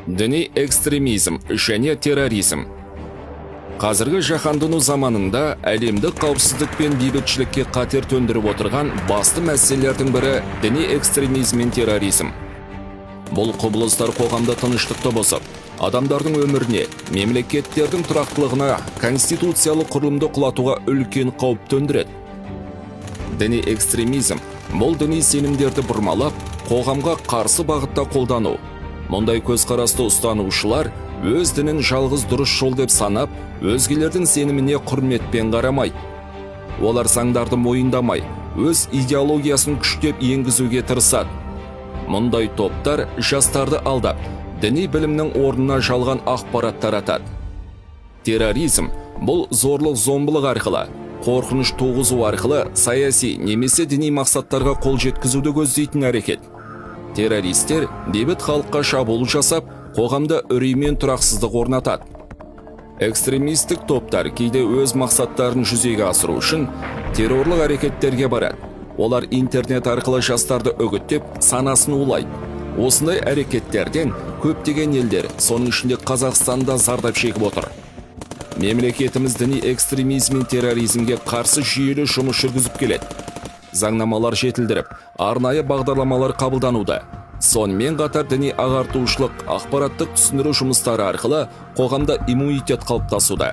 Діни экстремизм және терроризм. Қазіргі жаһандану заманында әлемдік қауіпсіздік пен бейбітшілікке қатер төндіріп отырған басты мәселелердің бірі – діни экстремизм мен терроризм. Бұл құбылыстар қоғамда тыныштықты бұзып, адамдардың өміріне, мемлекеттердің тұрақтылығына, конституциялық құрылымды құлатуға үлкен қауіп төндіреді. Діни экстремизм – бұл діни сенімдерді бұрмалап, қоғамға қарсы бағытта қолдану. Мұндай көзқарасты ұстанушылар өз дінін жалғыз дұрыс жол деп санап, өзгелердің сеніміне құрметпен қарамайды. Олар заңдарды мойындамай, өз идеологиясын күштеп енгізуге тырысады. Мұндай топтар жастарды алдап, діни білімнің орнына жалған ақпарат таратады. Терроризм – бұл зорлық зомбылық арқылы, қорқыныш туғызу арқылы саяси немесе діни мақсаттарға қол жеткізуді көздейтін әрекет. Террористер бейбіт халыққа шабуыл жасап, қоғамда үрей мен тұрақсыздық орнатады. Экстремистік топтар кейде өз мақсаттарын жүзеге асыру үшін террорлық әрекеттерге барады. Олар интернет арқылы жастарды үгіттеп, санасын улайды. Осындай әрекеттерден көптеген елдер, соның ішінде Қазақстанда, зардап шегіп отыр. Мемлекетіміз діни экстремизм мен терроризмге қарсы жүйелі жұмыс жүргізіп келеді. Заңнамалар жетілдіріп, арнайы бағдарламалар қабылдануда. Сонымен қатар діни ағартушылық, ақпараттық түсіндіру жұмыстары арқылы қоғамда иммунитет қалыптасуда.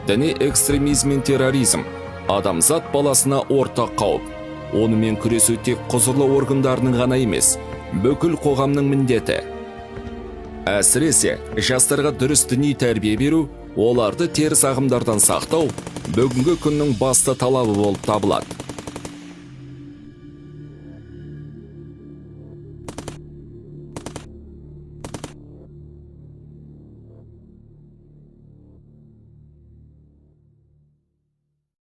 Діни экстремизм мен терроризм – адамзат баласына ортақ қауіп. Онымен күресу тек құзырлы органдарының ғана емес, бүкіл қоғамның міндеті. Әсіресе жастарға дұрыс діни тәрбие беру, оларды теріс ағымдардан сақтау бүгінгі күннің басты талабы болып табылады.